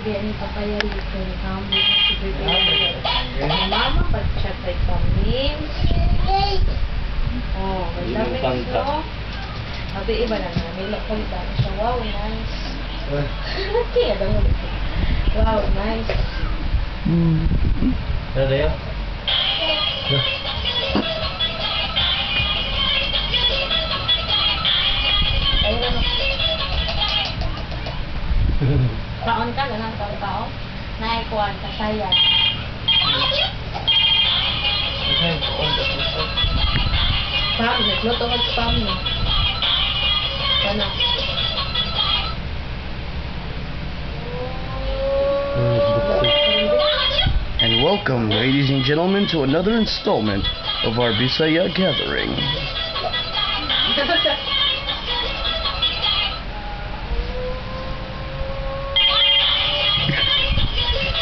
Biya ni papaya rito. Ni si prepare. Mama, pag-chat vitamins. Oh, vitamins, no? Abi, iba na na. May palit na siya. Wow, nice. Kaya daw. Wow, nice. Ano na yun? Ayun na. Taon ka, ganun, taon tao. Naikuan, kasayan. Spam, nagluto ka spam, no? Sana. And welcome, ladies and gentlemen, to another installment of our Bisaya gathering.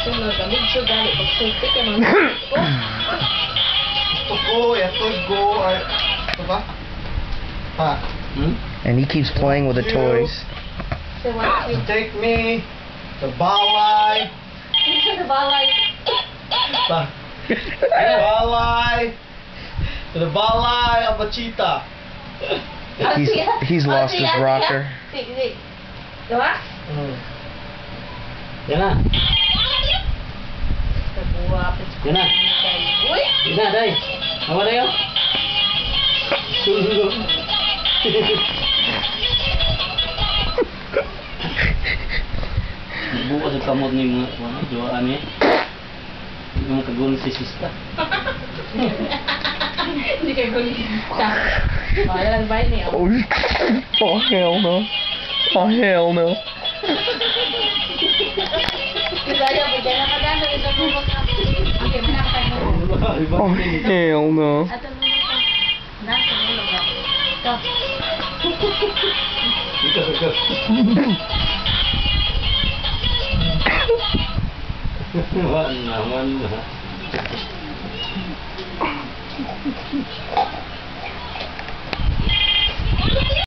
Sunod, medyo gali. Pagsulti ka mga ko. Gusto ko, ito go, ay, ito ba? Ha? Hmm? And he keeps playing with the toys. So, what you Take me to Balay. Sa balay. Ba Balay. To the Balay of the cheetah. He's lost his rocker. Sige, sige. Diba? Yan na. Kabuha, Yan na. Uy! Yan na, day. Awa na yun. Sundo. Bukas ang kamot ni mga ano, jowa ni. Yung kagulo si sista. Hindi kayo gulista. Wala lang ba niya? Oh, oh hell no. Oh hell no. Bisaya, bigyan na ka dahil. Ito mo ka. Okay, manakatag mo. Oh hell no. Ato mo ka. Nasa mo ka. Ikaw. Ikaw, ikaw. Wala, wala.